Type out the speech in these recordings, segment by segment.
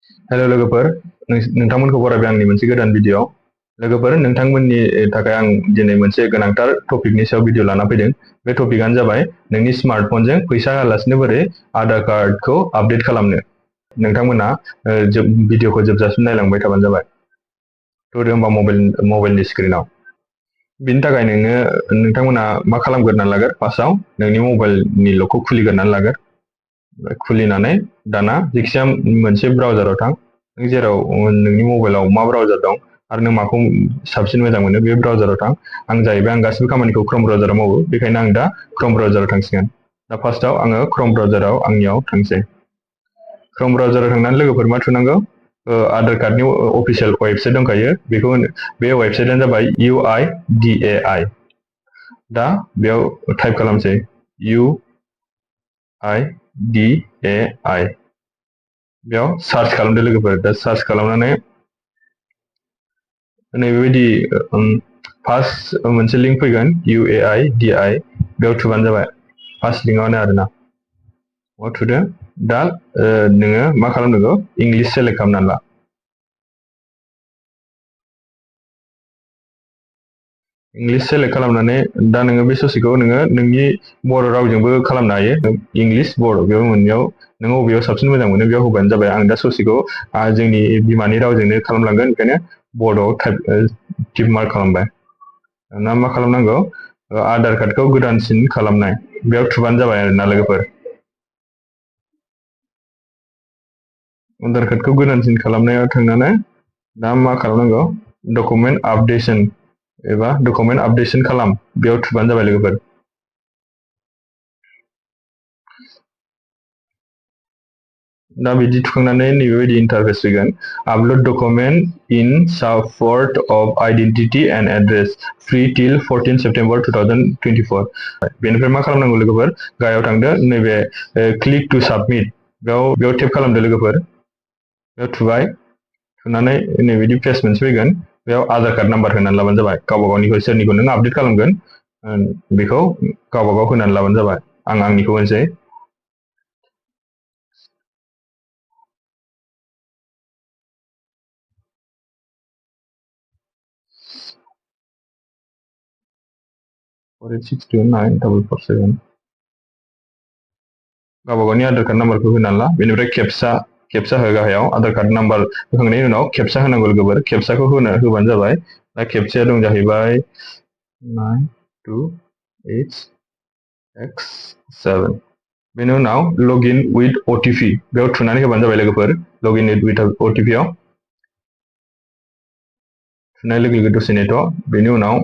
Hello लोगोफोर, नोंथांमोनखौ बरायबाय आंनि मोनसे गोदान भिडिअ। लोगोफोर, नोंथांमोननि थाखाय आं दिनै मोनसे गोनांथार टपिकनि सायाव भिडिअ लाना फैदों। बे टपिकआनो जाबाय नोंनि स्मार्टफनजों फैसा होआलासिनो बोरै आधार कार्डखौ आपडेट खालामनो। नोंथांमोना भिडिअखौ जोबजासिम नायलांबाय थाबानो जाबाय। थुदो होमबा मबाइलनि स्क्रिनाव। बिनि थाखाय नोंथांमोना मा खालामग्रोना लागोन? फार्स्टआव नोंनि मबाइलनि लकखौ खुलिग्रोनानै लागोन। खुलिनानै दाना जायखिजाया मोनसे ब्राउजाराव थां, जेराव नोंनि मबाइलाव मा ब्राउजार दं आरो नों माखौ साबसिन मोजां मोनो बे ब्राउजाराव थां। आं गासिबो खामानिखौ क्रोम ब्राउजाराव मावो, बेखायनो आं दा क्रोम ब्राउजाराव थांसिगोन। दा फार्स्टआव आङो क्रोम ब्राउजाराव आंनियाव थांसै। क्रोम ब्राउजाराव थांनानै लोगोफोर मा थुनांगौ? आधार कार्डनि अफिसियेल वेबसाइट दंखायो, बेखौ बे वेबसाइटआनो जाबाय UIDAI। दा बेयाव टाइप खालामसै UIDAI। बेयाव सार्च खालामदो लोगोफोर। दा सार्च खालामनानै नैबेबायदि फार्स्ट मोनसे लिंक फैगोन UIDAI, बेयाव थुबानो जाबाय। फार्स्ट लिंकआनो आरोना, बेयाव थुदो। दा नोङो मा खालामनांगौ? इंलिश सेलेक्ट खालामनानै ला। इंलिश सेलेक्ट खालामनानै दा नोङो बे ससेखौ नोंनि बर' रावजोंबो खालामनो हायो। इंलिश बर' बेयाव मोननैयाव नों बबेयाव साबसिन मोजां मोनो बेयाव होबानो जाबाय। आं दा ससेखौ जोंनि बिमानि रावजोंनो खालामलांगोन, ओंखायनो बड'आव टिक मार्क खालामबाय। ना मा खालामनांगौ? आधार कार्डखौ गोदानसिन खालामनाय, बेयाव थुबानो जाबाय आरोना लोगोफोर। आधार कार्डखौ गोदानसिन खालामनायाव थांनानै दा मा खालामनांगौ? डकुमेन्ट आपडेशन एबा डकुमेन्ट आपडेशन खालाम, बेयाव थुबानो जाबाय लोगोफोर। दा बिदि थुखांनानै नैबेबायदि इन्टारफेस फैगोन। Upload document in support of identity and address free till 14 September 2024। बेनिफ्राय मा खालामनांगौ लोगोफोर? गाहायाव थांदो, नैबे क्लिक टु साबमिट, बेयाव टेप खालामदो लोगोफोर। बेयाव थुबाय, थुनानै नैबिदि पेज मोनसे फैगोन। बेयाव आधार कार्ड नाम्बार होनानै लाबानो जाबाय। गावबा गावनिखौ सोरनिखौ नों आपडेट खालामगोन बेखौ गावबा गाव होनानै लाबानो जाबाय। आं आंनिखौ होनोसै। गावबा गावनि आधार कार्ड नाम्बारखौ होनानै ला। बेनिफ्राय खेबसा हो गाहायाव। आधार कार्ड नाम्बार होखांनायनि उनाव खेबसा होनांगौ लोगोफोर। खेबसाखौ होबानो जाबाय। दा खेबसाया दं जाहैबाय 928X7। बेनि उनाव लगइन उइथ OTP, बेयाव थुनानै होबानो जाबाय लोगोफोर। लगइन उइथ OTP आव थुनाय लोगो लोगो दसे नेट'। बेनि उनाव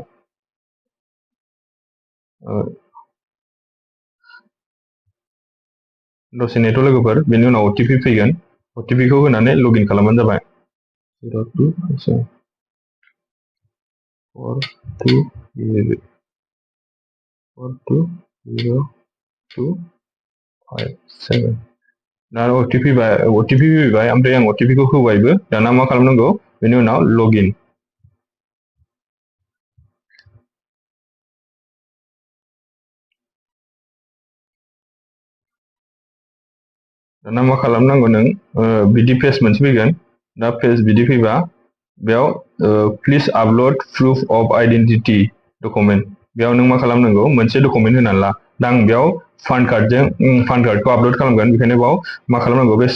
दसे नेट' लोगोफोर। बेनि उनाव OTP फैगोन। OTP खौ होनानै लगइन खालामबानो जाबाय। 420257। दा OTP फैबाय, ओमफ्राय आं OTP खौ होबायबो। दाना मा खालामनांगौ? बेनि उनाव लगइन। दाना मा खालामनांगौ? नों बिदि पेज मोनसे फैगोन। दा पेज बिदि फैबा बेयाव please upload proof of identity document, बेयाव नों मा खालामनांगौ? मोनसे डकुमेन्ट होनानै ला। दा आं बेयाव पान कार्डखौ आपल'ड खालामगोन, बेखायनो बेयाव मा खालामनांगौ? बे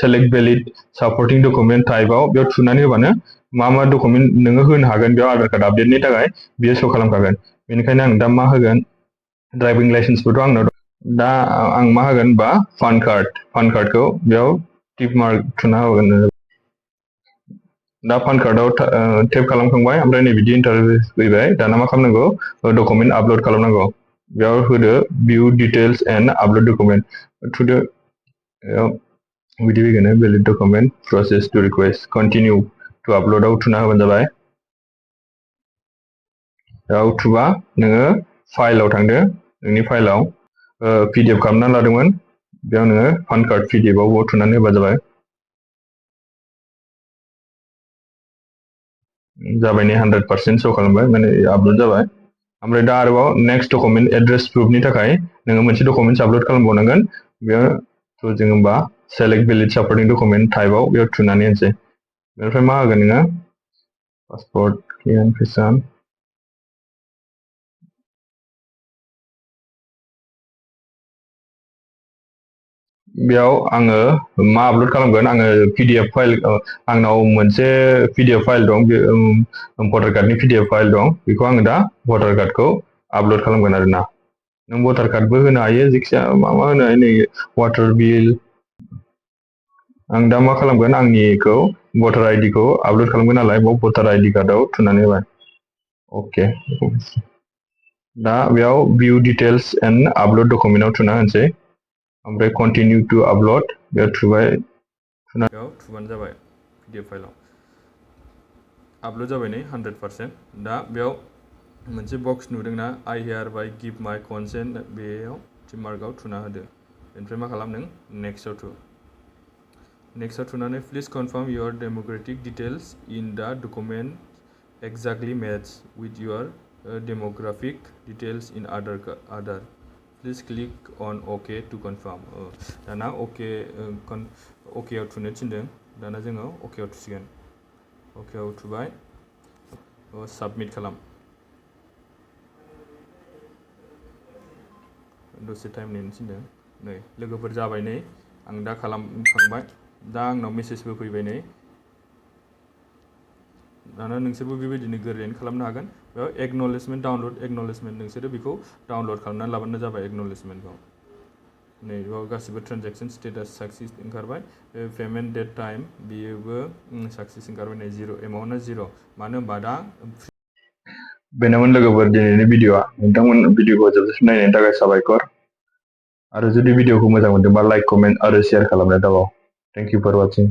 सेलेक्ट भेलिड सापर्टिं डकुमेन्ट टाइपआव बेयाव थुनानै होबानो मा डकुमेन्ट नोङो होनो हागोन बेयाव आधार कार्ड आपडेटनि थाखाय बियो श' खालामखागोन। बेनिखायनो आं दा मा होगोन? ड्राइभिं लाइसेन्सबोथ' आंनाव दं। दा आं मा होगोन? बा पान कार्डखौ बेयाव टिक मार्क थुना होगोन। दा पान कार्डआव टेप खालामखांबाय, ओमफ्राय नै बिदि इन्टारफेस फैबाय। दाना मा खालामनांगौ? डकुमेन्ट आपल'ड खालामनांगौ। बेयाव होदो view details and upload document, थुदो। बिदि फैगोन valid document process to request continue to आपल'डआव थुना होबानो जाबाय। बेयाव थुबा नोङो फाइलाव थांदो। नोंनि फाइलाव PDF खालामना लादोंमोन, बेयाव नोङो पान कार्ड PDF आव थुनानै होबा जाबाय। जाबाय नै 100% श' खालामबाय, माने आपल'ड जाबाय। ओमफ्राय दा आरोबाव नेक्स्ट डकुमेन्ट एड्रेस प्रुफनि थाखाय नोङो मोनसे डकुमेन्ट आपल'ड खालामबावनांगोन। बेयाव जों होमबा select valid supporting document typeआव बेयाव थुनानै होनोसै बेनिफ्राय मा होगोन नोङो पासपर्ट भेरिफिकेसन बेयाव आङो मा आपल'ड खालामगोन आङो PDF फाइल आंनाव मोनसे PDF फाइल दं बे भटार कार्डनि PDF फाइल दं बेखौ आङो दा भटार कार्डखौ आपल'ड खालामगोन आरोना नों भटार कार्डबो होनो हायो जायखिजाया मा होनो हायो नै वाटार बिल आं दा मा खालामगोन आंनिखौ भटार ID खौ आपल'ड खालामगोन नालाय बाव भटार ID कार्डआव थुनानै होबाय अके दा बेयाव भिउ डिटेल्स एन्ड आपल'ड डकुमेन्टआव थुना होनोसै ओमफ्राय कन्टिनिउ टु आपल'ड बेयाव थुबाय बेयाव थुबानो जाबाय PDF फाइलाव आपल'ड जाबाय नै 100% दा बेयाव मोनसे बक्स नुदोंना I hereby give my consent बेयाव टिक मार्कआव थुना होदो बेनिफ्राय मा खालाम नों नेक्स्टआव थु नेक्स्टआव थुनानै please confirm your demographic details in the document exactly match with your demographic details in Aadhar. Please click on OK to confirm. दाना OK आव थुनो थिनदों दाना जोङो OK आव थुसिगोन OK आव थुबाय साबमिट खालाम दसे टाइम नेनो थिनदों नै लोगोफोर जाबाय नै आं दा खालामखांबाय दा आंनाव मेसेजबो फैबाय नै दाना नोंसोरबो बेबायदिनो गोरलैयैनो खालामनो हागोन बेयाव एक्न'लेजमेन्ट डाउनल'ड एक्न'लेजमेन्ट नोंसोरो बेखौ डाउनल'ड खालामनानै लाबानो जाबाय एक्न'लेजमेन्टखौ नै बेयाव गासिबो ट्रेन्जेक्सन स्टेटास साक्सेस ओंखारबाय पेमेन्ट डेट टाइम बेयोबो साक्सेस ओंखारबाय नै जिर' एमाउन्टआ जिर' मानो होनबा दा बेनोमोन लोगोफोर दिनैनि भिडिअ'आ नोंथांमोन भिडिअ'खौ जोबजासिम नायनायनि थाखाय साबायखर आरो जुदि भिडिअ'खौ मोजां मोनदोंबा लाइक कमेन्ट आरो शेयार खालामनाय दाबाव थेंक इउ फर वाचिं